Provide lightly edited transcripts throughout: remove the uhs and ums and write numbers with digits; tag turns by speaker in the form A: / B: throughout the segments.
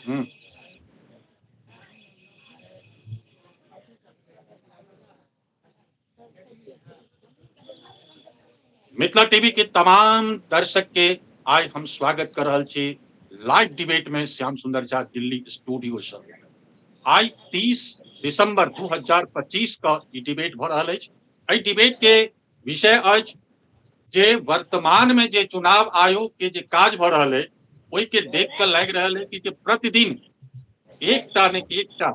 A: हम्म। मिथिला टीवी के तमाम दर्शक के आइ हम स्वागत कर रहल छी लाइव डिबेट में श्याम सुंदर झा दिल्ली स्टूडियो से। आइ 30 दिसंबर 2025 का ई डिबेट भ रहल अछि। एहि डिबेट के विषय अछि जे वर्तमान में जे चुनाव आयोग के जे काज भ रहल है ओहि के देख कर लागि रहल है कि जे प्रतिदिन एकटा ने एकटा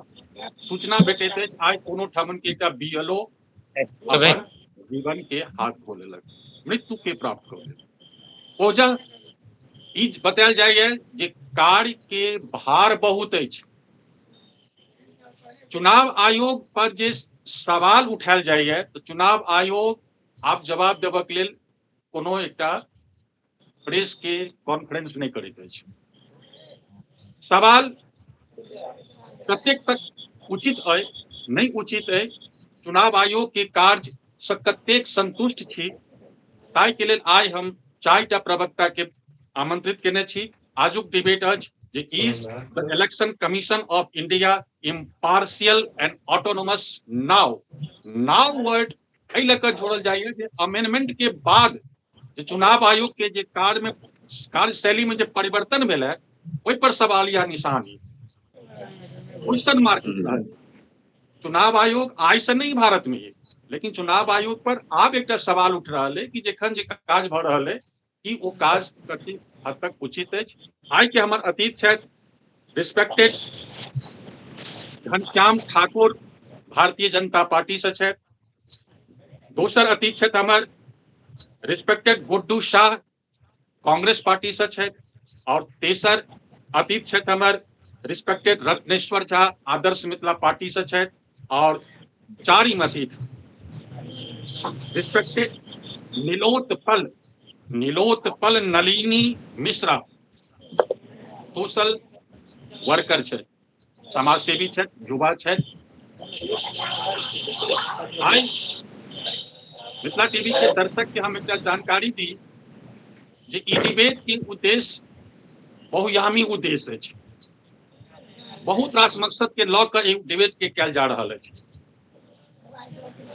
A: सूचना भेटैत अछि। आइ कोनो ठामन के एकटा बीएलओ अपन जीवन के हाथ धो लेलक, मृत्यु के प्राप्त कर लेलक। ओजा ई बतायल जाइए जे कार्य के भार बहुत अछि। चुनाव आयोग पर जे सवाल उठायल जाइए तो चुनाव आयोग आब जवाब देबक लेल कोनो एकटा प्रेस के कॉन्फ्रेंस नहीं करैत अछि। सवाल कतेक तक उचित अइ नहीं उचित अइ, चुनाव आयोग के कार्य से कतेक संतुष्ट छी, ताहि के लेल आइ हम चारिटा प्रवक्ता के आमंत्रित केने छी। आजुक डिबेट अछि जे is the election commission of India impartial and autonomous now. Now word एहि लऽ कऽ जोड़ल जाइए जे अमेंडमेंट के बाद जे चुनाव आयोग के जे कार्य में कार्यशैली में जे परिवर्तन भेल है ओहि पर सवालिया निशान है, क्वेश्चन मार्क। चुनाव आयोग आइ से नहीं भारत में है, लेकिन चुनाव आयोग पर आब एकटा सवाल उठ रहा है कि जखन जे काज भऽ रहल है कि ओ काज कतेक हद तक उचित अछि। आइ के हमर अतीत छथि रिस्पेक्टेड घनश्याम ठाकुर, भारतीय जनता पार्टी से छथि। दोसर अतीत छथि हमर रिस्पेक्टेड गुड्डू शाह, कांग्रेस पार्टी से छथि। और तेसर अतीत छथि हमर रिस्पेक्टेड रत्नेश्वर झा, आदर्श मिथिला पार्टी से छथि। और चारिम अतीत respected Nilotpal, Nilotpal Nalini Mishra, social worker छथि, समाजसेवी छथि, युवा छथि। आइ मिथिला टीवी के दर्शक के हम एकटा जानकारी दी जे ई डिबेट के उद्देश्य बहुयामी उद्देश्य अछि। बहुत रास मकसद के लऽ कऽ ई डिबेट के कयल जा रहल अछि।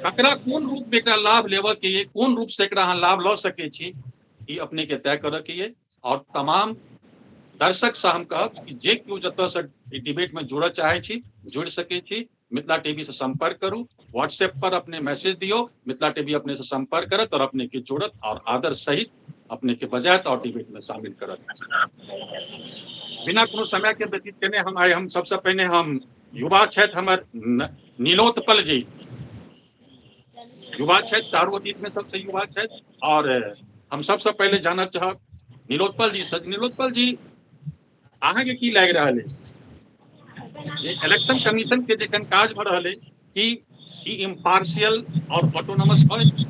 A: ककरा कोन रूप में एकरा लाभ लेबऽ के ये, कोन रूप से एकरा अहाँ लाभ लऽ सकै छी, ई अपने के तय करऽ के ये। और तमाम दर्शक से हम कहब कि जे केओ जतऽ से ई डिबेट में जुड़ऽ चाहै छी जुड़ि सकै छी। मिथिला टीवी से संपर्क करू, व्हाट्सएप पर अपने मैसेज दियौ, मिथिला टीवी अपने से संपर्क करत और अपने के जोड़त और आदर सहित अपने के बजायत और डिबेट में शामिल करत। बिना कोनो समय के व्यतीत केने हम आइ हम सबसे पहिने हम युवा छथि हमर नीलोत्पल जी, युवा छथि, चारू अतीत में सबसे युवा छथि। और हम सबसे पहले जानना चाहब नीलोत्पल जी से। नीलोत्पल जी, अहाँके की लागि रहल अछि जे इलेक्शन कमीशन के जखन काज भऽ रहल अछि कि ई इम्पार्शियल और ऑटोनॉमस अछि?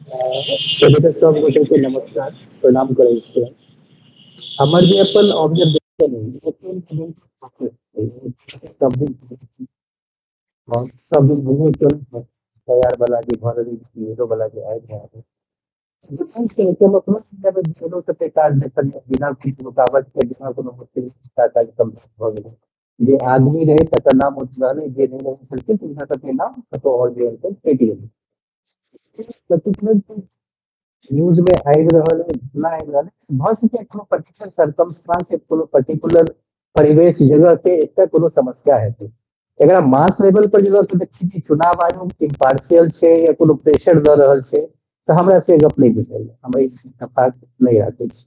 B: पहिले तऽ सब गोटे के नमस्कार, प्रणाम करै छी। हमर जे अपन ऑब्जर्वेशन सब दिन सब दिन तैयार वाला जे भऽ रहल हीरो वाला जे आबि रहल है, काज देखलियै बिना किछु रुकावट के, बिना कोनो मुश्किल काज कम्प्लीट भऽ गेलै। जे आदमी रहे तकर नाम रहलै, जे नहि रहै छलखिन तिनका सबके नाम कतौ और जे कटि गेलै। पर्टिकुलर न्यूज में आबि रहल है, घटना आबि रहल है, भऽ सकै कोनो पर्टिकुलर सर्कमस्टांस या कोनो पर्टिकुलर परिवेश जगह के एकटा कोनो समस्या हेतै। एकरा मास लेवल पर जगह के देखी कि चुनाव आयोग इम्पार्शियल छै या कोनो प्रेशर दऽ रहल छै, तऽ हमरा से गप नहि बुझाइए, हम एहि फर्क नहि राखै छी।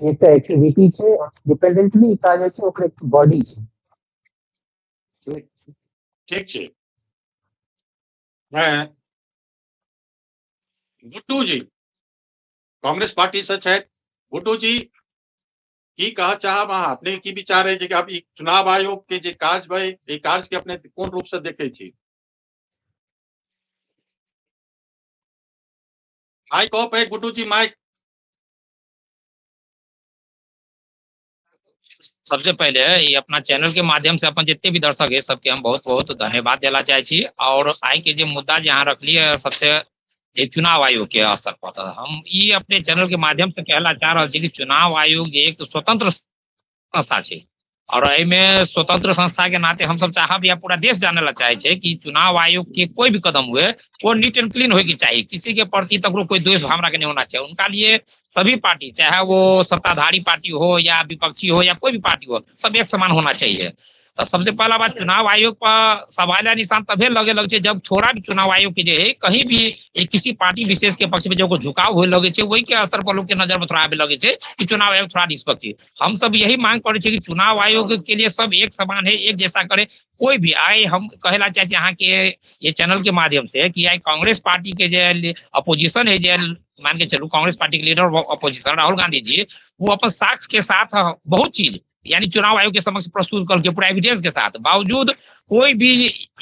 B: एकटा एक्टिविटी छै और डिपेंडेंटली काज होइ छै, ओकर एक बॉडी छै।
A: ठीक छै। गुड्डू जी कांग्रेस पार्टी से छथि। गुड्डू जी, की कह चाहब अहाँ, अपने की विचार है जे आब ई चुनाव आयोग के जे काज भई, ई काज के अपने कोन रूप से देखे छी? माइक ऑफ है गुड्डू जी, माइक।
C: सबसे पहले ये अपना चैनल के माध्यम से अपन जितने भी दर्शक है सबके हम बहुत बहुत धन्यवाद देला चाहे छी। और आइ के जे मुद्दा जे अहाँ रखलियै सबसे जे चुनाव आयोग के स्तर पर। तऽ हम ई अपने चैनल के माध्यम से कहला चाह रहल छी कि चुनाव आयोग जे एक स्वतंत्र संस्था छै, और एहिमे स्वतंत्र संस्था के नाते हमसब चाहब या पूरा देश जाने ला चाहे छै कि चुनाव आयोग के कोई भी कदम हुए वो नीट एंड क्लीन होए के चाहिए। किसी के प्रति तकरो कोई द्वेष भावना के नहीं होना चाहिए। उनका लिए सभी पार्टी, चाहे वो सत्ताधारी पार्टी हो या विपक्षी हो या कोई भी पार्टी हो, सब एक समान होना चाहिए। तो सबसे पहला बात, चुनाव आयोग पर सवालिया निशान तभे लगे लगे छै जब थोड़ा भी चुनाव आयोग के जे है कहीं भी एक किसी पार्टी विशेष के पक्ष में जो झुकाव होए लगे छै, वही के स्तर पर लोग के नजर में थोड़ा आबे लगे छै कि चुनाव आयोग थोड़ा निष्पक्ष है। हम सब यही मांग करे छै कि चुनाव आयोग के लिए सब एक समान है, एक जैसा करे कोई भी आए। हम कहेला चाहे छी अहाँ के ये चैनल के माध्यम से कि आइ कांग्रेस पार्टी के जे अपोजिशन है, जे मान के चलू कांग्रेस पार्टी के लीडर अपोजिशन राहुल गांधी जी, वो अपन साक्ष्य के साथ बहुत चीज यानी चुनाव आयोग के समक्ष प्रस्तुत करके पूरा एविडेंस के साथ, बावजूद कोई भी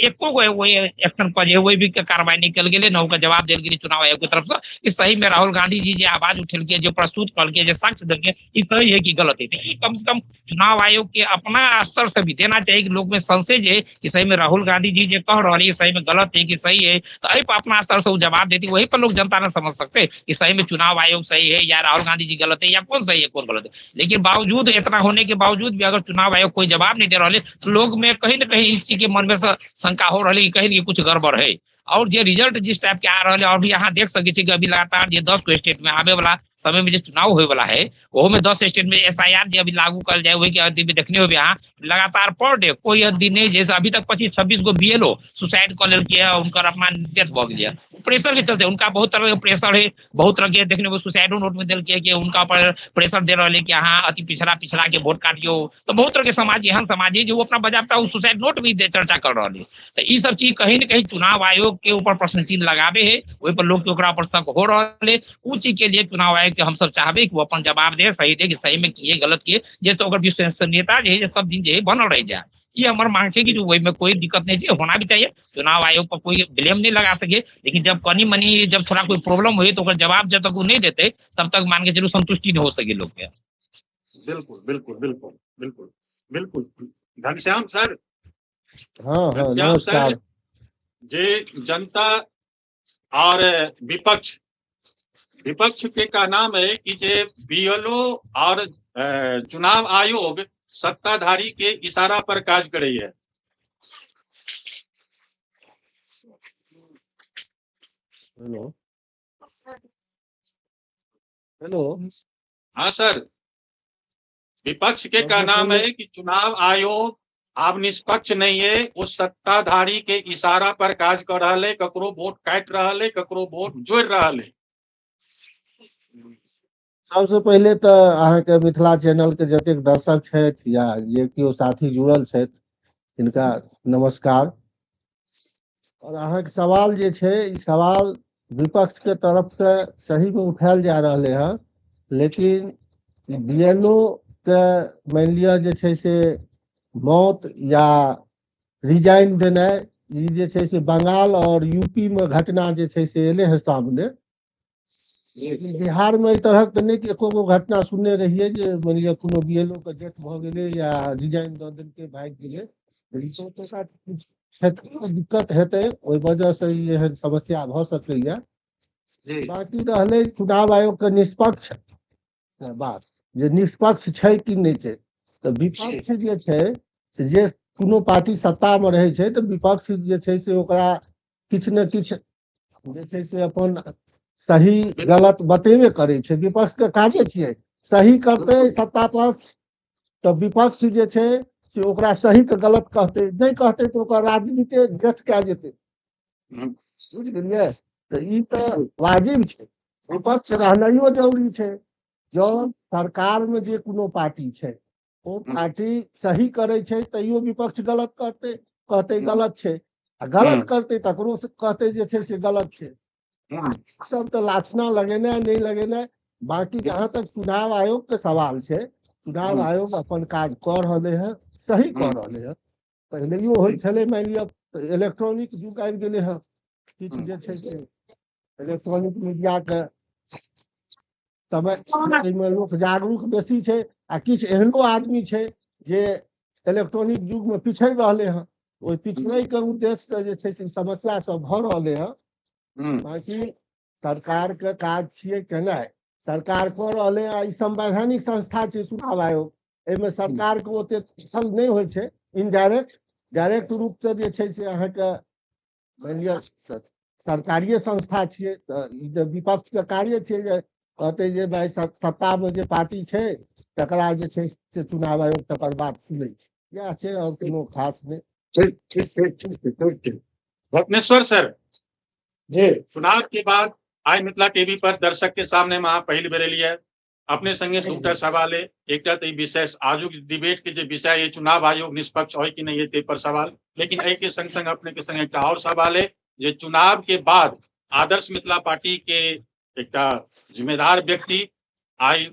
C: एको गो वही एक्शन पर जे वही भी के कार्रवाई नहीं कल गेलै, न ओकर जवाब देल गेलै चुनाव आयोग के तरफ से कि सही में राहुल गांधी जी जे आवाज उठेलकै, जे प्रस्तुत करलकै, जे साक्ष्य देलकै, ई सही है कि गलत है। ई कम से कम चुनाव आयोग के अपना स्तर से भी देना चाहिए कि लोग में संशय जे कि सही में राहुल गांधी जी जे कह रहा है सही में गलत है कि सही है, तो एहि पर अपना स्तर से वो जवाब देती, वही पर लोग जनता न समझ सकते कि सही में चुनाव आयोग सही है या राहुल गांधी जी गलत है या कौन सही है कौन गलत है। लेकिन बावजूद इतना होने के बावजूद भी अगर चुनाव आयोग कोई जवाब नहीं दे रहा है तो लोग में कहीं ना कहीं इस चीज के मन में शंका हो रही है कहीं कुछ गड़बड़ है। और जे रिजल्ट जिस टाइप के आ रहा है, और भी यहाँ देख सके छी कि अभी लगातार जे 10 गो स्टेट में आबे वाला समय में जे चुनाव होए वाला है, ओहो में 10 स्टेट में SIR जे अभी लागू कल जाए वही के अभी देखने होबे अहाँ लगातार पर डे कोई दिन नहीं, जैसे अभी तक 25-26 गो BLO suicide कर लेलकै है, उनकर अपना डेथ भऽ गेलै है। प्रेशर के चलते उनका बहुत तरह के प्रेशर है, बहुत तरह के देखने में सुसाइडो नोट में देलकै है कि उनका पर प्रेशर दे रहल है कि अहाँ अति पिछड़ा पिछड़ा के वोट काटियो। तो बहुत तरह के समाज एहन समाज है जो अपना बजाबता ओ सुसाइड नोट भी चर्चा कर रहल है। तो ई सब चीज कहीं न कहीं चुनाव आयोग के ऊपर प्रश्न चिन्ह लगावे है, ओहि पर लोग के ओकरा पर शक हो रहल है। उ चीज के लिए चुनाव आयोग के हम सब चाहबे कि वो अपन जवाब दे, सही दे कि सही में किए गलत किए, जैसे ओकर विश्वसनीयता जे है सब दिन जे है बनल रह जाए। ये हमर मांग छै कि जो ओहि में कोई दिक्कत नहीं छै, होना भी चाहिए, चुनाव आयोग पर कोई ब्लेम नहीं लगा सके। लेकिन जब कनी मनी जब थोड़ा कोई प्रॉब्लम हुई तो ओकर जवाब जब तक वो नहीं देते तब तक मान के चलू संतुष्टि नहीं हो सके लोग के।
A: बिल्कुल बिल्कुल बिल्कुल बिल्कुल बिल्कुल। घनश्याम सर।
D: हाँ हाँ,
A: घनश्याम सर,
D: नमस्कार।
A: जे जनता और विपक्ष के का नाम है कि जे BLO और चुनाव आयोग सत्ताधारी के इशारा पर काज करे है।
D: Hello hello.
A: हाँ सर, विपक्ष के का नाम है कि चुनाव आयोग आब निष्पक्ष नहीं है, वो सत्ताधारी के इशारा पर काज कर रहा है, ककरो वोट काट रहा है, ककरो वोट जोड़ रहा है।
D: सबसे पहले तो अहाँके मिथिला चैनल के जतेक दर्शक छथि या जे केओ साथी जुड़ल छथि तिनका नमस्कार। और अहाँके सवाल जे छै, ई सवाल विपक्ष के तरफ से सही में उठायल जा रहलै हँ, लेकिन BLO के मानि लिअ जे छै से मौत या रिजाइन देनाइ, ई जे छै से बंगाल और यूपी में घटना जे छै से एलै हँ सामने। लेकिन बिहार में एहि तरहक तऽ नहि एको गो घटना सुनने रहियै जे मानि लिअ कोनो BLO के डेथ भऽ गेलै या रिजाइन दऽ देलकै, भागि गेलै। क्षेत्रीय दिक्कत हेतै, ओहि वजह से ई एहन समस्या भऽ सकैया। बाकी रहलै चुनाव आयोग के निष्पक्ष बात, जे निष्पक्ष छै कि नहि छै। तऽ विपक्ष जे छै, जे कोनो पार्टी सत्ता में रहै छै तऽ विपक्ष जे छै से ओकरा किछु ने किछु जे छै से अपन सही गलत बतेबे करै छै। विपक्ष के काजे छियै, सही करतै सत्ता पक्ष तऽ विपक्ष जे छै से ओकरा सही के गलत कहतै, नहि कहतै तऽ ओकर राजनीति व्यर्थ कए जेतै। बुझि गेलियै? तऽ ई तऽ वाजिब छै, विपक्ष रहनाइयो जरूरी छै। जँ सरकार में जे कोनो पार्टी छै ओ पार्टी सही करै छै तैयो विपक्ष गलत करतै, कहतै गलत छै, आ गलत करतै तकरो कहतै जे छै से गलत छै। सब तऽ लाछना लगेनाइ नहि लगेनाइ। बाकी जहाँ तक चुनाव आयोग के सवाल छै, चुनाव आयोग अपन काज कऽ रहलै हँ, सही कऽ रहलै हँ। पहिलैयो होइ छलै, मानि लिअ इलेक्ट्रॉनिक युग आबि गेलै हँ, किछु जे छै से इलेक्ट्रॉनिक मीडिया के समय एहिमे लोक जागरूक बेसी छै, आ किछु एहनो आदमी छै जे इलेक्ट्रॉनिक युग में पिछड़ि रहलै हँ। ओहि पिछड़ै के उद्देश्य से जे छै से समस्या सब भऽ रहलै हँ। बाकी सरकार के काज छियै केनाइ, सरकार कऽ रहलै। आ ई संवैधानिक संस्था छै चुनाव आयोग, एहिमे सरकार के ओते दखल नहि होइ छै। इनडायरेक्ट डायरेक्ट रूप से जे छै से अहाँके मानि लिअ सरकारिये संस्था छियै, तऽ ई जे विपक्ष के कार्य छै जे कहतै जे भाइ सत्ता मे जे पार्टी छै तकरा जे छै से चुनाव आयोग तकर बात सुनै छै। इएह छै, आओर कोनो खास नहि।
E: ठीक ठीक ठीक ठीक ठीक ठीक।
A: रत्नेश्वर सर
E: जी,
A: चुनाव के बाद आइ मिथिला टीवी पर दर्शक के सामने में अहाँ पहिल बेर एलियै। अपने संगे दूटा सवाल है। एकटा तो विषय आजुक डिबेट के जे विषय है चुनाव आयोग निष्पक्ष है कि नहीं है ते पर सवाल, लेकिन एहि के संग संग अपने के संग एकटा और सवाल है जे चुनाव के बाद आदर्श मिथिला पार्टी के एकटा जिम्मेदार व्यक्ति आइ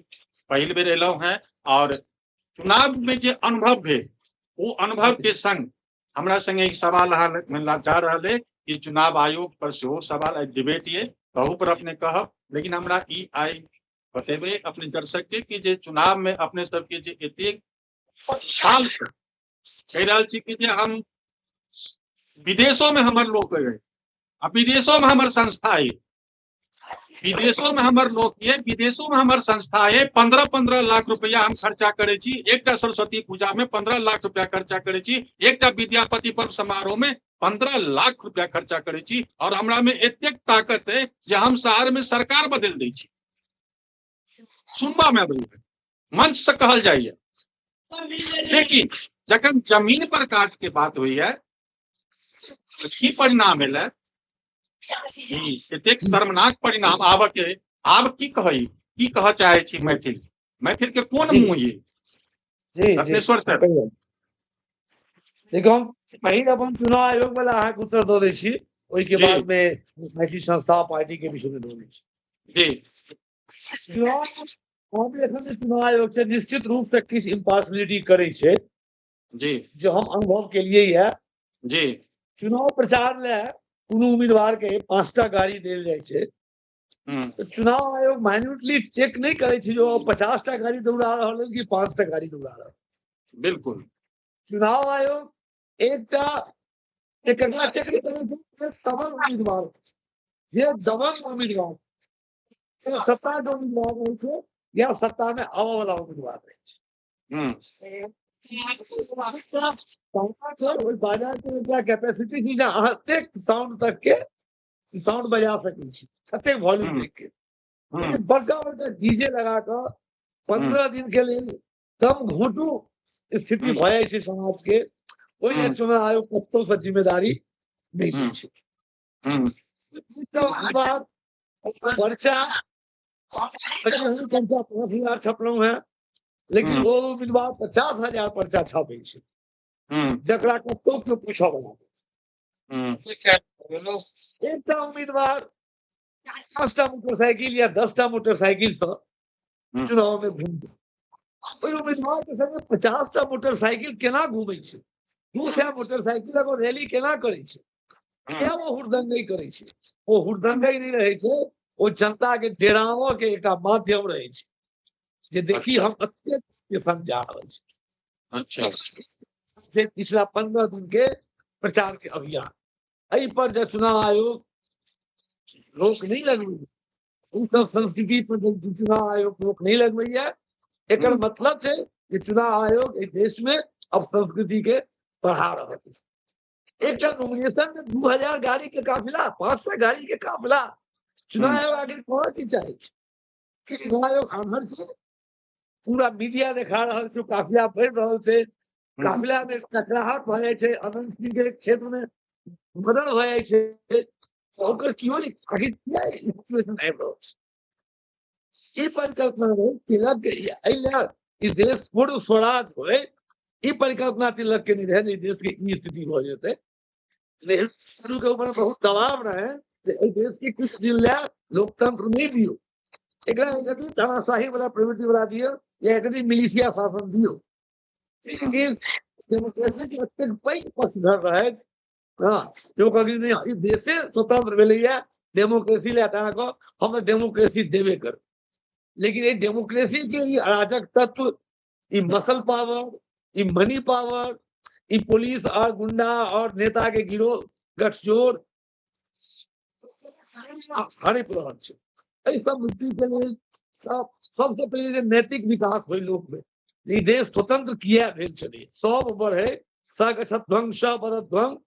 A: पहिल बेर एलहुं हैं और चुनाव में जे अनुभव भेल वो अनुभव के संग हमरा संगे एक सवाल अहाँ जा रहल है कि चुनाव आयोग पर सेहो सवाल आइ डिबेट ये तहू पर अपने कहब, लेकिन हमरा ई आइ बतेबै अपने दर्शक के कि जे चुनाव में अपने सबके जे एतेक साल से कहि रहल छी कि जे हम विदेशों में हमर लोक है आ विदेशों में हमर संस्था है, विदेशों में हमर लोक ये, विदेशों में हमर संस्था है, 15-15 लाख रुपया हम खर्चा करे छी, एकटा सरस्वती पूजा में 15 लाख रुपया खर्चा करे छी, एकटा विद्यापति पर्व समारोह में 15 लाख रुपया खर्चा करे छी, और हमरा में एतेक ताकत है जे हम शहर में सरकार बदल दै छी। सुनबा में अबै मंच से कहल जाइए, लेकिन जखन जमीन पर काज के बात हुई है की परिणाम एलै? एतेक शर्मनाक परिणाम आब के आब की कहै, की कह चाहे छी मैथिल, मैथिल के कोन मुंह ये?
E: जी
A: रत्नेश्वर सर
E: देखो, हम पहिल अपन चुनाव आयोग वाला अहाँके उत्तर दऽ दै छी, ओहिके बाद में मैथिली संस्था पार्टी के विषय में दऽ दै छी।
A: जी,
E: चुनाव एखन जे चुनाव आयोग छै निश्चित रूप से किछु इम्पार्शलिटी करै छै
A: जी,
E: जो हम अनुभव के लिए है
A: जी।
E: चुनाव प्रचार ले कोनो उम्मीदवार के 5टा गाड़ी देल जाइ छै, तो चुनाव आयोग माइन्यूटली चेक नहीं करे छै जो 50टा गाड़ी दौड़ा रहल है कि 5टा गाड़ी दौड़ा रहल।
A: बिल्कुल।
E: चुनाव आयोग एकटा एकरा चेक नहीं करे छै दबंग उम्मीदवार, जे दबंग उम्मीदवार सत्ता के उम्मीदवार रहै छै या सत्ता में आबऽ वाला उम्मीदवार रहै छै। बाजार के एकटा कैपेसिटी छै जे अहाँ एतेक साउंड तक के साउंड बजा सकै छी, ततेक वॉल्यूम देख के। लेकिन बड़का बड़का डीजे लगा कऽ 15 दिन के लेल दम घोटू स्थिति भऽ जाइ छै समाज के, ओहि लेल चुनाव आयोग कतौ से जिम्मेदारी नहि लै छै। पर्चा 5,000 छपलहुँ हैं, लेकिन वो उम्मीदवार 50,000 पर्चा छापै छै, जकरा कतौ केओ पूछऽ वाला नहि। एकटा उम्मीदवार 5टा मोटरसाइकिल या 10टा मोटरसाइकिल से चुनाव में घूमते, ओहि उम्मीदवार के संगे 50टा मोटरसाइकिल केना घूमै छै, 200 मोटरसाइकिल अगर रैली केना करै छै, किया वो हुड़दंग नहीं करै छै? वो हुड़दंग नहीं रहै छै, वो जनता के डेरावऽ के एकटा माध्यम रहै छै जे देखी हम एतेक के संग जा रहल छी।
A: अच्छा,
E: से पिछला 15 दिन के प्रचार के अभियान एहि पर जे चुनाव आयोग रोक नहीं लगबै, उ सब संस्कृति पर जे चुनाव आयोग रोक नहीं लगबैया, एकर मतलब छै जे चुनाव आयोग एहि देश में अब संस्कृति के बढ़ा रहल छै। एकटा नॉमिनेशन में 2000 गाड़ी के काफिला, 500 गाड़ी के काफिला, चुनाव आयोग आखिर कोना की चाहे छै? कि चुनाव आयोग आन्हर छै? पूरा मीडिया देखा रहल छै, काफिला बढ़ि रहल छै, काफिला में टकराहट भऽ जाइ छै, अनंत सिंह के क्षेत्र में मर्डर भऽ जाइ छै, ओकर केओ नहि, आखिर किया सिचुएशन आबि रहल छै? ई परिकल्पना रहै तिलक के, एहि लए ई देश पूर्ण स्वराज होय, ई परिकल्पना तिलक के नहीं रहे जे देश के ई स्थिति भऽ जेतै। नेहरू के ऊपर बहुत दबाव रहे जे एहि देश के किछु दिन लए लोकतंत्र नहीं दियौ, एकरा यदि तानाशाही वाला प्रवृत्ति वाला दियौ या एकरा मिलिशिया शासन दियौ। लेकिन डेमोक्रेसी के एतेक पैघ पक्षधर रहथि, हाँ, जो कहलखिन नहि ई देशे स्वतंत्र भेलैया डेमोक्रेसी लए, तेना कऽ हम तऽ डेमोक्रेसी देबे करब। लेकिन एहि डेमोक्रेसी के ई अराजक तत्व, ई मसल पावर, ई मनी पावर, ई पुलिस और गुंडा और नेता के गिरोह गठजोड़ हड़प रहल छै। एहि सब मुक्ति के लेल सबसे पहिले जे नैतिक विकास होइ लोक में, ई देश स्वतंत्र किया भेल छलै, सब बढ़े, सगछध्वंग सबरध्वंग,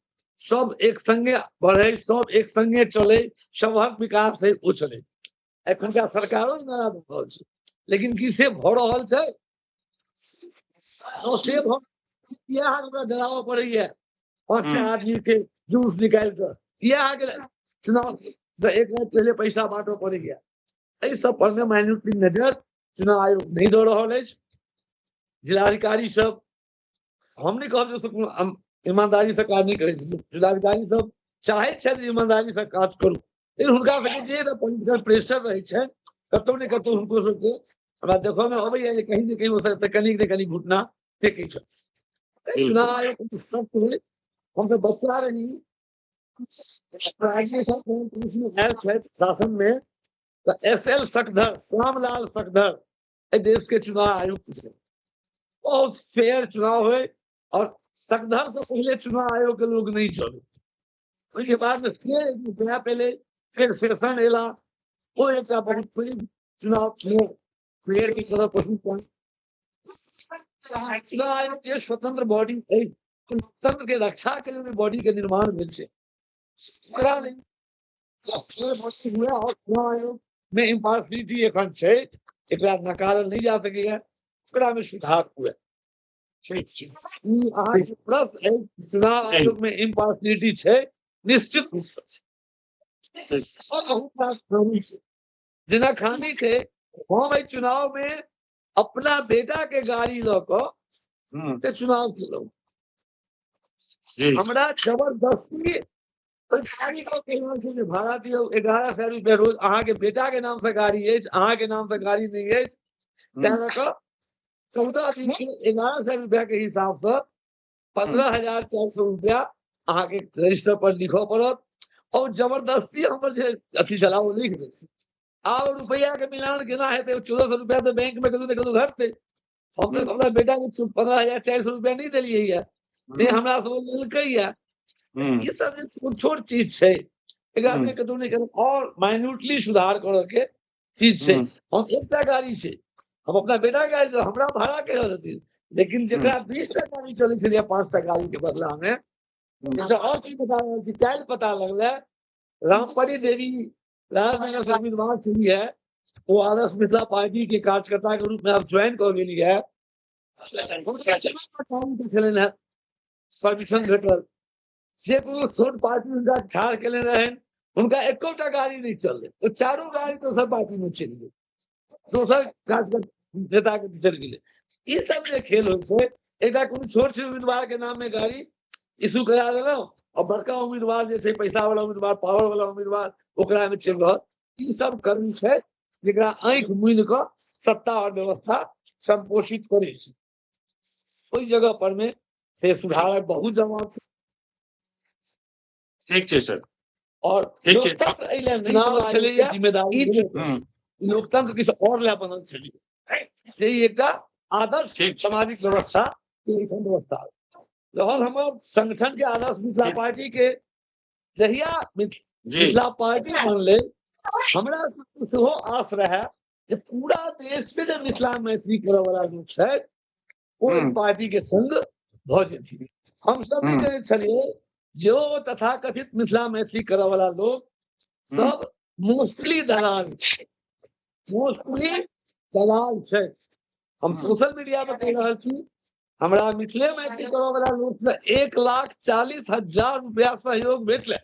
E: सब एक संगे बढ़े, सब एक संगे चले, सबहक विकास है ओ चले। एखनका सरकारो नारा दऽ रहल छै, लेकिन की से भऽ रहल छै? से भऽ किया अहाँके ओकरा डराबऽ पड़ैया 500 आदमी के जुलूस निकालि कऽ? किया अहाँके चुनाव से एक राति पहिले पैसा बांटऽ पड़ैया? एहि सब पर मे माइन्यूटली नजर चुनाव आयोग नहि दऽ रहल अछि। जिलाधिकारी सब, हम नहि कहब जे कोनो ईमानदारी से काज नहि करै छथिन, जिलाधिकारी सब चाहै छथि ईमानदारी से काज करू, लेकिन हुनका सबके जे पोलिटिकल प्रेशर रहै छै कतौ ने कतौ हुनको सबके हमरा देखऽ मे अबैया जे कहीं ने कहीं ओ सब कनिक ने कनिक घुटना टेकै छथि। चुनाव आयोग सब हमसब बच्चा रही, आयल छथि शासन में, तऽ एस एल शकधर, श्यामलाल शकधर एहि देश के चुनाव आयुक्त छै। बहुत फेयर चुनाव हुए और शकधर से पहले चुनाव आयोग के लोग नहीं चले। ओहिके बाद में फिर रुपया पहले फिर सेशन एला, वो एक बहुत पैघ चुनाव में फेयर के तरह क्वेश्चन पॉइंट। चुनाव आयोग के स्वतंत्र बॉडी है, लोकतंत्र के रक्षा के लिए बॉडी के निर्माण भेल छै, ओकरा लेल हुए और चुनाव आयोग में इम्पार्शियलिटी एखन छै, एकरा नकारल नहीं जा सकैया, ओकरा में सुधार हुए।
A: ठीक छै।
E: ई अहाँके प्रश्न अछि, चुनाव आयोग में इम्पार्शियलिटी छै, निश्चित रूप से छै। और बहुत रास खामी छै, जेना खामी छै, हम एहि चुनाव में अपना बेटा के गाड़ी लऽ कऽ चुनाव केलहुँ। हमरा जबरदस्ती गाड़ी लऽ के जे भाड़ा दियौ 1100 रुपया रोज, अहाँके बेटा के नाम से गाड़ी अछि, अहाँके नाम से गाड़ी नहि अछि, तैं लऽ कऽ 14 दिन के 1100 रुपया के हिसाब से 15,400 रुपया अहाँके रजिस्टर पर लिखऽ पड़त। और जबरदस्ती हमर जे अथी छला ओ लिख देलखिन। आब रुपया के मिलान केना हेतै? 1400 रुपया तऽ बैंक में कतौ ने कतौ घटतै। हम तऽ अपना बेटा के 15,400 रुपया नहि देलियै ये, नहि हमरा सब लेलकै ये। ई सब जे छोट छोट चीज छै, एकरा में कतौ ने कतौ और माइन्यूटली सुधार करऽ के चीज छै। हम एकटा गाड़ी छै, हम अपना बेटा के गाड़ी, हमरा भाड़ा के रहथिन, लेकिन जकरा 20टा गाड़ी चलै छलै 5टा गाड़ी के बदला में, और चीज बता रहल छी। काल्हि पता लगलै रामपरी देवी राजनगर से उम्मीदवार छली है, वो आदर्श मिथिला पार्टी के कार्यकर्ता के रूप में अब ज्वाइन कर गेली है। परमिशन भेटल, जे कोनो छोट पार्टी हुनका ठाढ़ केने रहनि, हुनका एकोटा गाड़ी नहि चललै, ओ चारू गाड़ी दोसर पार्टी में चलि गेल, दोसर नेता के चलि गेलै। ई सब जे खेल होइ छै, एकटा कोनो छोट छोट उम्मीदवार के नाम में गाड़ी इशू करा देलहुँ और बड़का उम्मीदवार जे छै, पैसा वाला उम्मीदवार, पावर वाला उम्मीदवार, ओकरा में चलि रहल। ई सब कर्मी छै जेकरा आँखि मुनि कऽ सत्ता और व्यवस्था संपोषित करै छै। ओहि जगह पर में से सुधारक बहुत जरूरत छै।
A: ठीक छै सर।
E: और लोकतंत्र एहि लेल नहि बनल छलैया, जिम्मेदारी लोकतंत्र किछु और लए बनल छलैया, जे एकटा आदर्श सामाजिक व्यवस्था व्यवस्था रहल। हमर संगठन के आदर्श मिथिला पार्टी के जहिया मिथिला पार्टी बनलै, हमरा सेहो आस रहे जे पूरा देश में जे मिथिला मैथिली करऽ वाला लोक छथि ओ पार्टी के संग भऽ जेथिन। हम सब नहि जनैत छलियै जे ओ तथाकथित मिथिला मैथिली करऽ वाला लोक सब मोस्टली दलाल छै, मोस्टली दलाल छै। हम सोशल मीडिया पर कहि रहल छी, हमरा मिथिले मैथिली करऽ वाला लोक से 1,40,000 रुपया सहयोग भेटलै,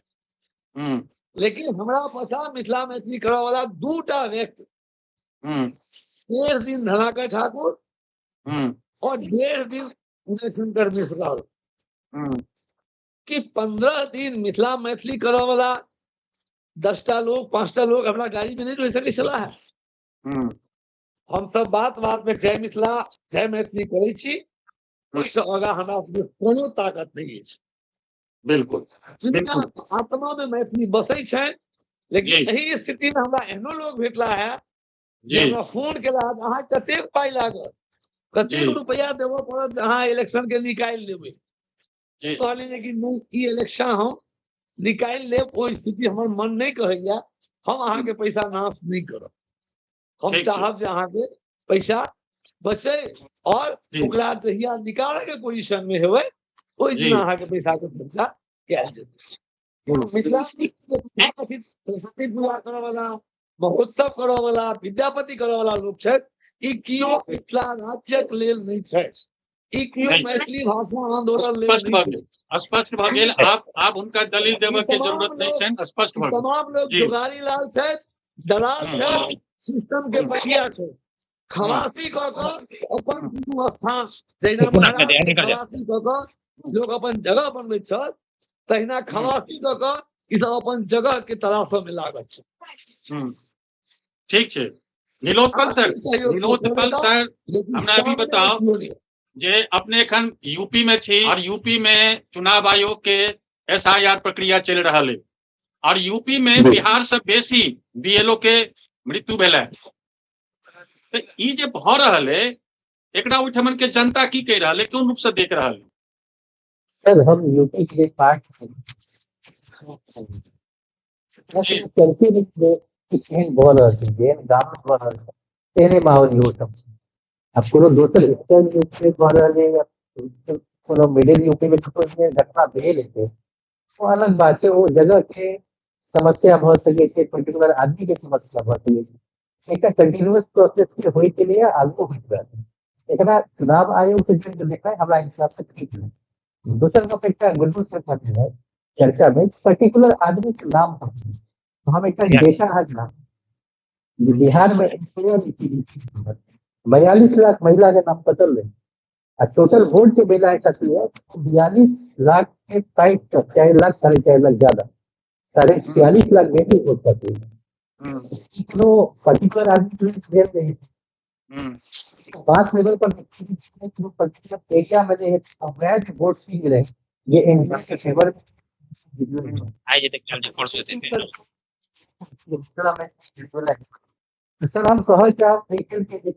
E: लेकिन हमरा पाछा मिथिला मैथिली करऽ वाला 2टा व्यक्ति, 1.5 दिन धनाकर ठाकुर और 1.5 दिन उदय शंकर मिश्रा, कि 15 दिन मिथिला मैथिली करऽ वाला 10टा लोग 5टा लोग हमरा गाड़ी में नहीं रह सकै छला है। हम सब बात बात में जय मिथिला जय मैथिली करै छी, ओहिसँ आगाँ हमरा कोनो ताकत नहीं अछि।
A: बिल्कुल,
E: जिनका आत्मा में मैथिली बसै छनि, लेकिन एहि स्थिति में हमरा एहनो लोग भेटला है जे हमरा फोन केला, अहाँ कतेक पाइ लागत, कतेक रुपया देबऽ पड़त अहाँ इलेक्शन के निकालि लेबै? कहलियै कि नहि, ई इलेक्शन हम निकालि लेब ओ स्थिति हमर मन नहि कहैया। हम अहाँके पैसा नाश नहि करब, हम चाहब जे अहाँके पैसा बचे और ओकरा जहिया निकाले के पोजीशन में हेबै ओहि दिन अहाँके पैसा के खर्चा कयल जेतै। मिथिला सरस्वती पूजा करऽ वाला, महोत्सव करऽ वाला, विद्यापति करऽ वाला लोक छथि, ई कियो मिथिला राज्यक लेल नहि छथि, ई कियो मैथिली भाषा आंदोलन लेल नहि छथि।
A: स्पष्ट भऽ गेल। आप हुनका दलील देबऽ के जरूरत नहि छनि, स्पष्ट भऽ गेल।
E: तमाम लोग जोगारी लाल छथि, दलाल छथि, सिस्टम के पछिया छथि, खवासी कऽ कऽ अपन कोनो स्थान, जहिना खवासी कऽ कऽ लोक अपन जगह बनबैत छल तहिना खवासी कऽ कऽ ई सब अपन जगह के तलाश में लागल छै।
A: ठीक छै नीलोत्पल सर, नीलोत्पल सर हमरा अभी बताओ जे अपने एखन यूपी में छी और यूपी में चुनाव आयोग के एसआईआर प्रक्रिया चलि रहल है और यूपी में बिहार से बेसी बीएलओ के मृत्यु भेल है, तो ई जे भऽ रहल है एकरा ओहिठमन के जनता की कहि रहल है, कोन रूप से देख रहल है?
B: सर हम यूपी के पार्ट भऽ रहल छै, जेहन गाम में भऽ रहल छै तेहने माहौल इहो सब छै। आब कोनो दोसर ईस्टर्न यूपी में भऽ रहल है या कोनो मिडिल यूपी में घटना भेल हेतै ओ अलग बात छै, ओ जगह के समस्या भऽ सकै छै, पर्टिकुलर आदमी के समस्या भऽ सकै छै। एकटा कंटिन्यूअस प्रोसेस के होइत गेलैए, आगू होइत रहतै। एकरा चुनाव आयोग से जोड़ि कऽ देखनाइ हमरा हिसाब से ठीक नहि। दोसर गप एकटा गुड्डू सर कहने रहै चर्चा में पर्टिकुलर आदमी के नाम पर हम एकटा डेटा अहाँके नाम बिहार में 42 लाख महिला के नाम कटल रहे आ टोटल वोट जे महिला के खसलै 42 लाख के 4 लाख 4.5 लाख ज्यादा 46.5 लाख बेटी वोट कटलै। कोनो पर्टिकुलर आदमी के भेल नहीं, पांच लेवल पर पर्टिकुलर एरिया में जे अवैध वोट सीख रहे ये एनडीए के फेवर में
C: आई जेते कल जे परसों जेते।
B: सर हम कहल चाहब के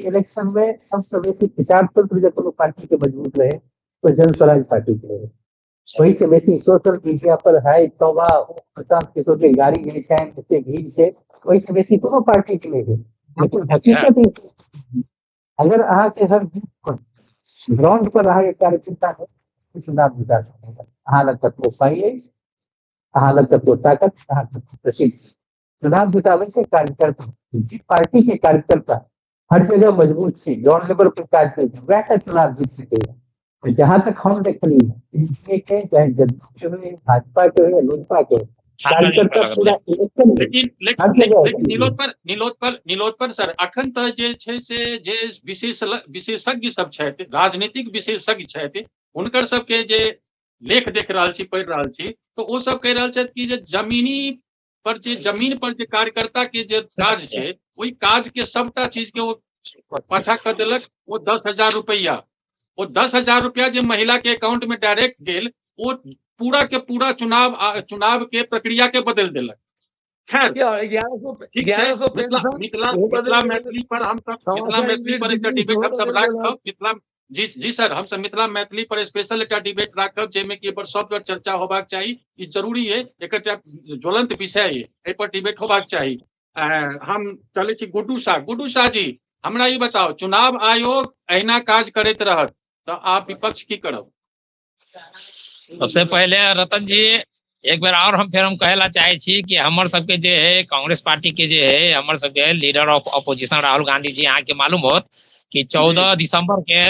B: इलेक्शन में सबसे बेसी प्रचार तंत्र जे कोनो पार्टी के मजबूत रहे तो जन स्वराज पार्टी के रहे। वही से बेसी सोशल मीडिया पर है तौबा प्रशांत किशोर के गाड़ी जे छै एते भीड़ छै, ओहि से बेसी कोनो पार्टी के नहीं है। लेकिन हकीकत अगर अहाँ के हर बूथ पर ग्राउंड पर अहाँ के कार्यकर्ता के चुनाव जिता सकैत, अहाँ लग कतबो पाइ अछि, अहाँ लग कतबो ताकत, अहाँ कतबो प्रसिद्ध छी, चुनाव जिताबै छै कार्यकर्ता। जी पार्टी के कार्यकर्ता हर जगह मजबूत छै, ग्राउंड लेवल पर काज करै छै, वएह टा चुनाव जीत सकैया। जहां तक हम देखलियै एनडीए के चाहे जदयू के होय, भाजपा के होय, लोजपा के होय, कार्यकर्ता पूरा इलेक्शन
A: लेकिन नीलोत्पल नीलोत्पल सर अखन तऽ जे छै से जे विशेषज्ञ सब छथि, राजनीतिक विशेषज्ञ छथि, हुनकर सबके जे लेख देख रहल छी, पढ़ि रहल छी, तऽ ओ सब कहि रहल छथि कि जे जमीनी पर जे जमीन पर जे कार्यकर्ता के जे काज छै ओहि काज के सबटा चीज के ओ पाछा कऽ देलक। ओ 10,000 रुपैआ, ओ 10,000 रुपया जे महिला के अकाउंट में डायरेक्ट गेल वो पूरा के पूरा चुनाव के प्रक्रिया के बदल देलक। खैर मिथिला मैथिली पर हम सब मिथिला मैथिली पर एकटा डिबेट हम सब राखब। मिथिला जी जी सर हम सब मिथिला मैथिली पर स्पेशल एकटा डिबेट राखब जाहिमे कि एहि पर सब पर चर्चा होबाक चाही। ई जरूरी है, एकर ज्वलंत विषय है, एहि पर डिबेट होबाक चाही। हम चलै छी गुड्डू शाह। गुड्डू शाह जी हमरा ई बताओ, चुनाव आयोग अहिना काज करैत रहत तऽ आप विपक्ष की करब?
C: सबसे पहले रतन जी एक बेर और हम फेर हम कहे ला चाहे छी कि हमर सबके जे है कांग्रेस पार्टी के जे है हमर सबके leader of opposition Rahul Gandhi ji, अहाँ के मालूम होत कि 14 दिसंबर के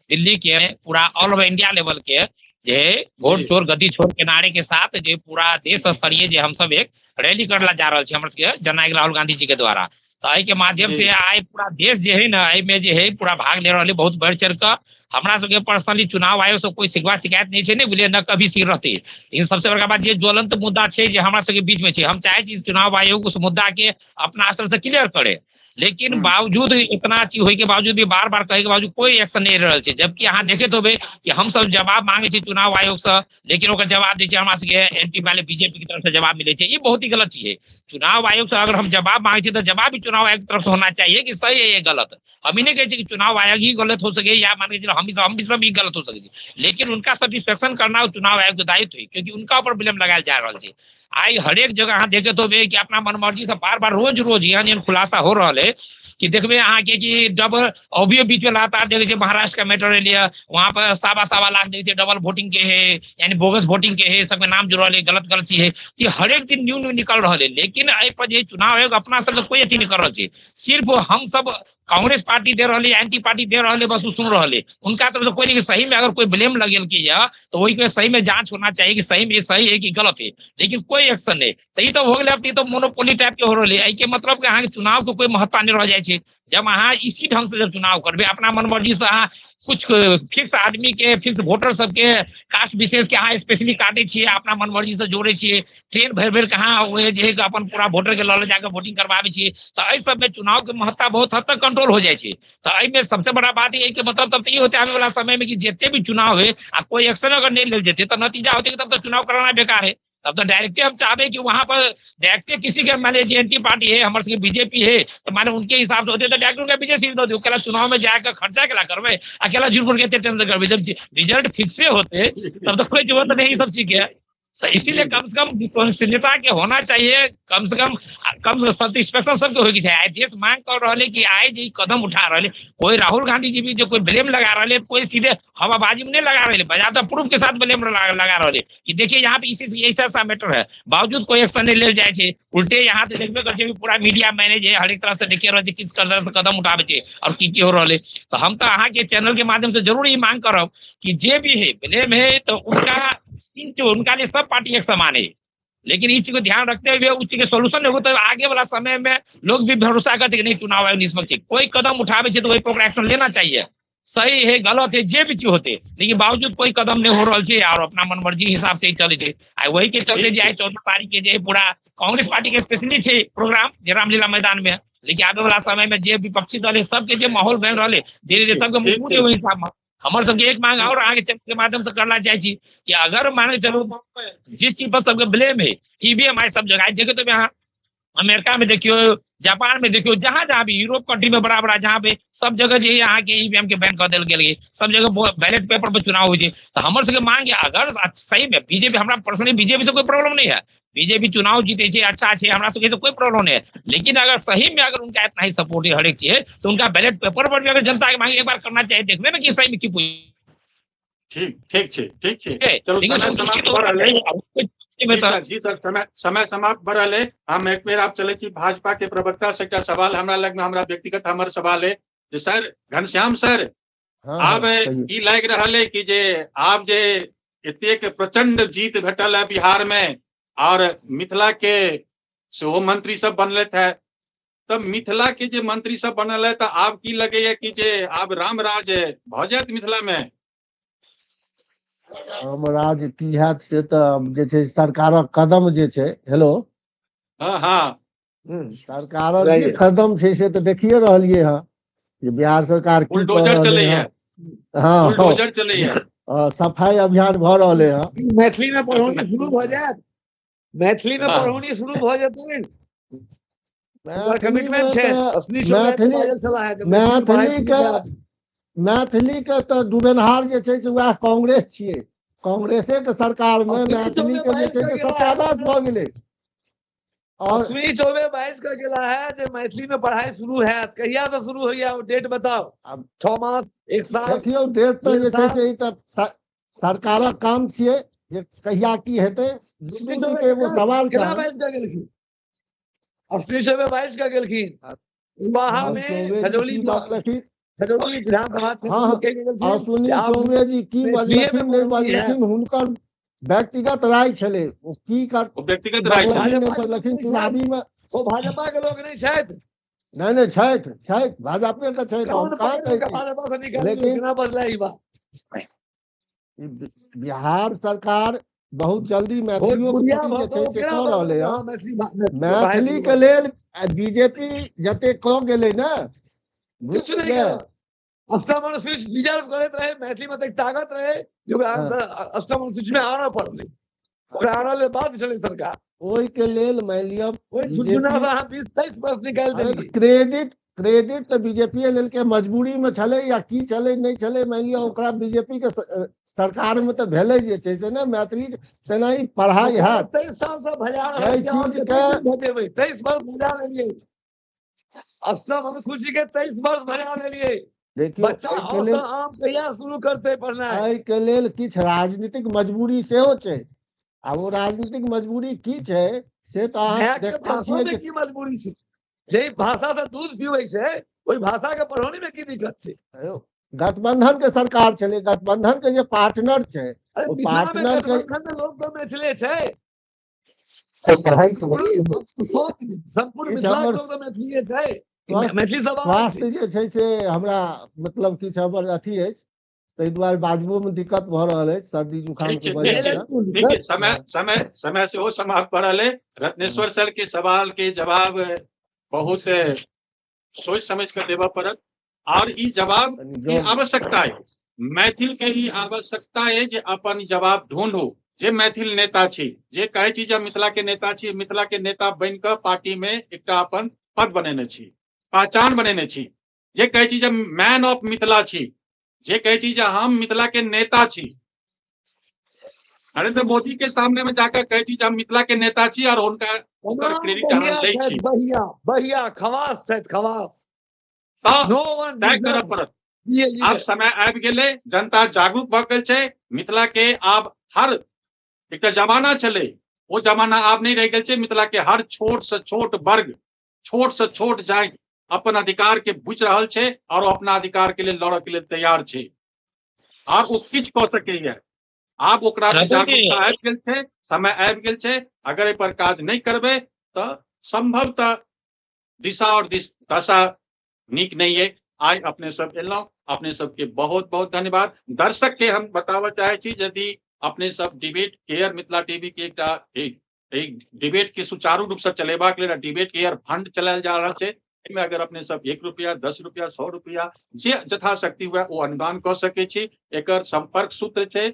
C: दिल्ली के पूरा ऑल ओवर इंडिया लेवल के जे वोट चोर गद्दी छोड़ के नारे के साथ जे पूरा देश स्तरीय जे हम सब एक रैली करला जा रहल छी हमर सबके जननायक राहुल गांधी जी के द्वारा। तो एहि के माध्यम से आइ पूरा देश जे है ना एहि में जे है पूरा भाग ले रहल है बहुत बढ़ चढ़ कऽ। हमरा सबके पर्सनली चुनाव आयोग से कोई शिकवा शिकायत नहीं छै, नहीं बुझलियै, न कभी सिर रहती। लेकिन सबसे बड़का बात जे ज्वलंत मुद्दा छै जे हमरा सबके बीच में छै, हम चाहे छी चुनाव आयोग उस मुद्दा के अपना स्तर से क्लियर करे, लेकिन बावजूद इतना चीज होय के बावजूद भी बार बार कहे के बावजूद कोई एक्शन नहीं रहल छै। जबकि अहाँ देखैत होबै कि हम सब जवाब मांगे छी चुनाव आयोग से, लेकिन ओकर जवाब दै छै हमरा सबके एंटी वाले बीजेपी के तरफ से जवाब मिले छै। ई बहुत ही गलत चीज है। चुनाव आयोग से अगर हम जवाब मांगे छी तो जवाब भी चुनाव आयोग की तरफ से होना चाहिए कि सही है ये गलत। हम ही नहीं कहै छी कि चुनाव आयोग ही गलत हो सके या मान के चलो हम भी सब ही गलत हो सके, लेकिन उनका सेटिस्फेक्शन करना चुनाव आयोग के दायित्व है, क्योंकि उनका ऊपर ब्लेम लगायल जा रहल छै। आइ हरेक जगह अहाँ देखैत होबै कि अपना मनमर्जी से बार बार रोज रोज एहन एहन खुलासा हो रहल है कि देखबै अहाँके कि डबल अभियो बीच में लगातार देखै छियै महाराष्ट्र के मैटर एलियै, वहां पर 1.25 लाख देखै छियै डबल वोटिंग के है, यानी बोगस वोटिंग के है, सबके नाम जुड़ल है, गलत गलत चीज है। तो हरेक दिन न्यू न्यू निकल रहल है। लेकिन एहि पर जे चुनाव आयोग अपना सब कोई अथी नहीं कर रहल छै, सिर्फ हम सब कांग्रेस पार्टी दे रहल है, एंटी पार्टी दे रहल है, बस सुन रहल है। उनका तरफ से कोई नहीं। सही में अगर कोई ब्लेम लगेल की है तो वही के सही में जांच होना चाहिए कि सही में सही है कि गलत है, लेकिन कोई एक्शन नहीं। तो ई तो हो गेलै, अब तो मोनोपोली टाइप के हो रहल है। एहि के मतलब कि अहाँके चुनाव के कोई महत्ता नहीं रह जाइ छै। जब अहाँ इसी ढंग से जब चुनाव करबै अपना मनमर्जी से, अहाँ कुछ फिक्स आदमी के, फिक्स वोटर सबके, कास्ट विशेष के अहाँ स्पेशली काटै छियै, अपना मनमर्जी से जोड़ै छियै, ट्रेन भरि भरि के अहाँ ओहे जे अपन पूरा वोटर के लऽ जाके वोटिंग करबाबै छियै, तऽ एहि सबमे चुनाव के महत्ता बहुत हद तक कंट्रोल हो जाइ छै। तऽ एहिमे सबसे बड़ा बात ई के मतलब तब तऽ ई होते आबे वाला समय में कि जते भी चुनाव है आ कोई एक्शन अगर नहीं लेल जेते तऽ नतीजा होते कि तब तो चुनाव कराना बेकार है। तब तो डायरेक्टे हम चाहबे कि वहां पर डायरेक्टे किसी के माने जे एंटी पार्टी है, हमर सबके बीजेपी है, तो माने उनके हिसाब से होते तो डायरेक्ट उनका विजय सीट दो दियौ। अकेला चुनाव में जाकर खर्चा केला करबै, अकेला झूठ के एते टेंशन करबै, जब रिजल्ट फिक्से होते तब तो कोई जरूरत नहीं सब चीज के। तो इसीलिए कम से कम विश्वसनीयता के होना चाहिए, कम से कम सेटिस्फेक्शन सबके होय के चाही। आइ देश मांग कर रहल है कि आइ जे कदम उठा रहल है, कोई राहुल गांधी जी भी जो कोई ब्लेम लगा रहल है, कोई सीधे हवाबाजी में नहीं लगा रहे, बजाता प्रूफ के साथ ब्लेम लगा रहल है कि देखिए यहाँ पे इसी ऐसा ऐसा मैटर है, बावजूद कोई एक्शन नहीं लेल जाइ छै। उल्टे यहाँ से देखबे करै छै कि पूरा मीडिया मैनेज है, हरेक तरह से देखिए रहल छै किस तरह से कदम उठाबै छै और की की हो रहल है। तो हम तो अहाँ के चैनल के माध्यम से जरूर ई मांग करब कि जे भी है ब्लेम है तो उनका उनका लिए सब पार्टी एक समान है, लेकिन इस चीज को ध्यान रखते हुए उस चीज के सोल्यूशन होगा तो आगे वाला समय में लोग भी भरोसा करते कि नहीं चुनाव आयोग निष्पक्ष है। कोई कदम उठावे छै तो वही पर एक्शन लेना चाहिए, सही है गलत है जे भी चीज होते, लेकिन बावजूद कोई कदम नहीं हो रहा है और अपना मनमर्जी हिसाब से ही चले छै। आ वही के चलते जे आइ 14 तारीख के जे पूरा कांग्रेस पार्टी के स्पेशली छै प्रोग्राम जे रामलीला मैदान में, लेकिन आबे वाला समय में जे विपक्षी दल है सबके जे माहौल बन रहा है धीरे धीरे सबके मजबूत है। हिसाब में हमर सबके एक मांग और आगे चैनल के माध्यम से करना चाहे छी कि अगर मान के चलू जिस चीज पर सबके ब्लेम है ईवीएम आए सब जगह देखियो, तो यहाँ अमेरिका में देखियो, जापान में देखियो, जहां जहां भी यूरोप कंट्री में बड़ा बड़ा जहां पे सब जगह जे यहाँ के ईवीएम के बैन कर देल गेल, सब जगह बैलेट पेपर पर चुनाव होइ छै। तो हमर सबके मांग है अगर सही में बीजेपी, हमरा पर्सनली बीजेपी से कोई प्रॉब्लम नहीं है, बीजेपी चुनाव जीते छै अच्छा छै, हमरा सबके कोई प्रॉब्लम नहीं है, लेकिन अगर सही में अगर उनका इतना ही सपोर्ट है हरेक चीज तो उनका बैलेट पेपर पर भी अगर जनता के मांग एक बार करना चाहिए, देखबे ना कि सही में की
A: ठीक ठीक छै, ठीक छै, चलू जी सर, समय समाप्त बढ़ रहा है। हम एक बेर आप चले कि भाजपा के प्रवक्ता से एकटा सवाल हमरा लग में, हमरा व्यक्तिगत हमर सवाल है जे सर घनश्याम सर, आब की लाग रहल है कि जे आप जे एतेक प्रचंड जीत भेटल है बिहार में और मिथिला के सेहो मंत्री सब बनले है, तब मिथिला के जे मंत्री सब बनल है तो आब की लगैया कि जे आब राम राज भऽ जायत मिथिला में?
D: रामराज की हैत से तऽ जे छै सरकारक कदम जे छै, हेलो,
A: हाँ हाँ,
D: सरकारक जे कदम छै से तऽ देखिए रहलियै हँ जे बिहार सरकार की
A: बुलडोजर चलैया,
D: हाँ
A: बुलडोजर चलैया,
D: सफाई अभियान भऽ रहलै हँ।
E: मैथिली में पढ़ौनी शुरू भऽ जायत, मैथिली में पढ़ौनी शुरू भऽ जेतै, कमिटमेंट छै।
D: मैथिली के तऽ डुबेनहार जे छै से वएह कांग्रेस छियै, कांग्रेसे के सरकार में मैथिली के जे छै से सत्यानाश भऽ गेलै।
E: और अश्विनी चौबे 22 का गेला है जे मैथिली में पढ़ाई शुरू है, कहिया से शुरू होइया ओ डेट बताओ? 6 मास 1 साल?
D: देखियौ डेट तऽ जे छै से ई तऽ सरकारक काम छियै जे कहिया की हेतै, एगो सवाल
E: केना 22 का गेलखिन? अश्विनी चौबे 22 का गेलखिन विवाह में खजौली विधानसभा।
D: अश्विनी चौबे जी की बजलखिन नहि बजलखिन हुनकर व्यक्तिगत राय छलै, ओ की कर
A: व्यक्तिगत राय
D: बजलखिन चुनावी में,
E: ओ भाजपा के लोग नहीं छथि,
D: नहीं नहीं छथि, छथि भाजपे के छथि,
E: भाजपा से निकाल
D: लेकिन
E: बजला ई बात।
D: बिहार सरकार बहुत जल्दी मैथिलियों के जे छै से कऽ रहलै हँ, मैथिली के लेल बीजेपी जते कऽ गेलै ने
E: किछु नहीं, अष्टम अनुसूची रिजर्व करैत रहे, मैथिली में ताकत रहे जो अष्टम अनुसूची में आना पड़लै, ओकरा आनऽ लेल बाध्य छलै सरकार।
D: ओहि के लेल मानि लिअ
E: ओहि झुनझुना से अहाँ 20-23 वर्ष निकालि देलियै।
D: क्रेडिट क्रेडिट तऽ बीजेपी लेलकै, मजबूरी में छलै या की छलै नहि छलै, मानि लिअ ओकरा बीजेपी के सरकार में तऽ भेलै जे छै से ने मैथिली सेना ही पढ़ाई हैत।
E: 23 साल से भजा रहल छी, 23 वर्ष भजा लेलियै, अष्टम अनुसूची के 23 वर्ष भजा लेलियै।
D: देखियौ
E: बच्चा आम कहिया शुरू करतै पढ़नाइ?
D: एहिके लेल किछु राजनीतिक मजबूरी सेहो छै। आ ओ राजनीतिक मजबूरी की छै से तऽ अहाँ देखते छियै।
E: की मजबूरी छै? जे भाषा से दूध पीबै छै ओहि भाषा के पढ़ौनी में की दिक्कत छै?
D: गठबंधन के सरकार छलै, गठबंधन के जे पार्टनर छै ओ पार्टनर के
E: लोग तो मैथिले छै, संपूर्ण मिथिला के लोग तो मैथिलीए छै। मैथिली
D: स्वास्थ्य जे छै से हमरा मतलब किछु हमर अथी अछि, ताहि दुआरे बाजबो में दिक्कत भऽ रहल अछि, सर्दी जुकाम के वजह से।
A: समय समय समय सेहो समाप्त भऽ रहल है। रत्नेश्वर सर के सवाल के जवाब बहुत सोच समझ कर देबऽ पड़त, और ई जवाब की आवश्यकता है, मैथिल के ई आवश्यकता है जे अपन जवाब ढूंढू। जे मैथिल नेता छी, जे कहै छी जे मिथिला के नेता छी, मिथिला के नेता बनि कऽ पार्टी में एकटा अपन पद बनेने छी, पहचान बनेने छी, जे कहै छी जे मैन ऑफ मिथिला छी, जे कहै छी जे हम मिथिला के नेता छी, नरेंद्र मोदी के सामने में जाकर कहै छी जे हम मिथिला के नेता छी और हुनका ओकर क्रेडिट हम दै छी।
E: बढ़िया बढ़िया खवास छथि, खवास
A: तय करऽ पड़त। आब समय आबि गेलै, जनता जागरूक भऽ गेल छै। मिथिला के आब हर एकटा जमाना छलै, ओ जमाना आब नहि रहि गेल छै। मिथिला के हर छोट से छोट वर्ग, छोट से छोट जाति अपन अधिकार के बुझि रहल छै और अपना अधिकार के लेल लड़ऽ के लेल तैयार छै, और ओ किछु कऽ सकैया। आब ओकरा जागरूकता आबि गेल छै, समय आबि गेल छै। अगर एहि पर काज नहि करबै तऽ संभवतः दिशा और दशा नीक नहीं है। आइ अपने सब एलहुँ, अपने सबके बहुत बहुत धन्यवाद। दर्शक के हम बताबऽ चाहे छी, यदि अपने सब डिबेट केयर मिथिला टीवी के एकटा एक डिबेट के सुचारू रूप से चलेबाक लेल डिबेट केयर फंड चलायल जा रहल छै, एहिमे अगर अपने सब 1 रुपया, 10 रुपया, 100 रुपया जे यथाशक्ति हुए ओ अनुदान कऽ सकै छी। एकर संपर्क सूत्र छै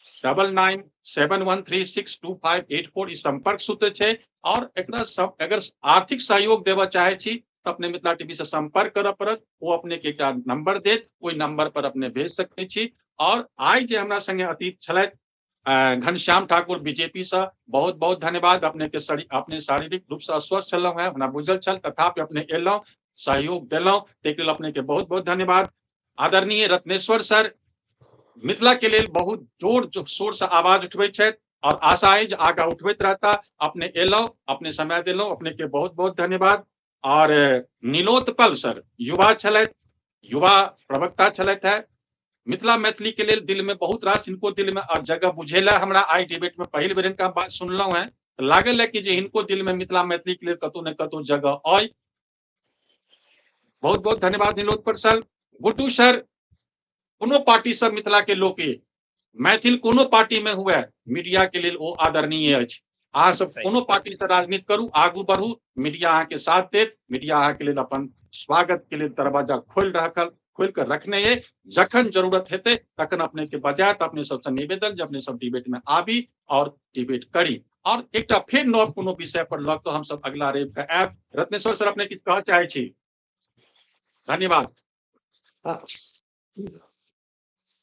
A: 9971362584, ई संपर्क सूत्र छै। और एकरा सब अगर आर्थिक सहयोग देबऽ चाहे छी तऽ अपने मिथिला टीवी से संपर्क करऽ पड़त, ओ अपने के एकटा नंबर देत, ओहि नंबर पर अपने भेज सकै छी। और आइ जे हमरा संगे अतिथि छलथि घनश्याम ठाकुर बीजेपी से, बहुत बहुत धन्यवाद। अपने के अपने शारीरिक रूप से अस्वस्थ छलहुँ हैं, हमरा बुझल छल, तथापि अपने एलहुँ, सहयोग देलहुँ, ताहिके लेल अपने के बहुत बहुत धन्यवाद। आदरणीय रत्नेश्वर सर मिथिला के लेल बहुत जोर शोर से आवाज उठबै छथि और आशा है जे आगा उठबैत रहता। अपने एलहुँ, अपने समय देलहुँ, अपने के बहुत बहुत धन्यवाद। और नीलोत्पल सर युवा छलथि, युवा प्रवक्ता छलथि है, मिथिला मैथिली के लेल दिल में बहुत रास हिनको दिल में और जगह बुझेला। हमरा आई डिबेट में पहिल बेर हिनका बात सुनलहुँ हैं, लागल है कि जे हिनको दिल में मिथिला मैथिली के लेल कतौ ने कतौ जगह अइ। बहुत बहुत धन्यवाद नीलोत्पल सर। गुड्डू सर, कोनो पार्टी सब मिथिला के लोक मैथिल कोनो पार्टी में हुए मीडिया के लेल ओ आदरणीय अछि। अहाँ सब कोनो पार्टी से राजनीति करू, आगू बढ़ू, मीडिया अहाँ के साथ देत, मीडिया अहाँ के लेल अपन स्वागत के लेल दरवाजा खोल कर रखने है। जखन जरूरत हेतै तखन अपने के बजायत। अपने सबसे निवेदन जे अपने सब डिबेट में आबी और डिबेट करी। और एकटा फेर नव कोनो विषय पर लऽ कऽ हम सब अगला रवि के आयब। रत्नेश्वर सर अपने किछु कहऽ चाहै छी? धन्यवाद।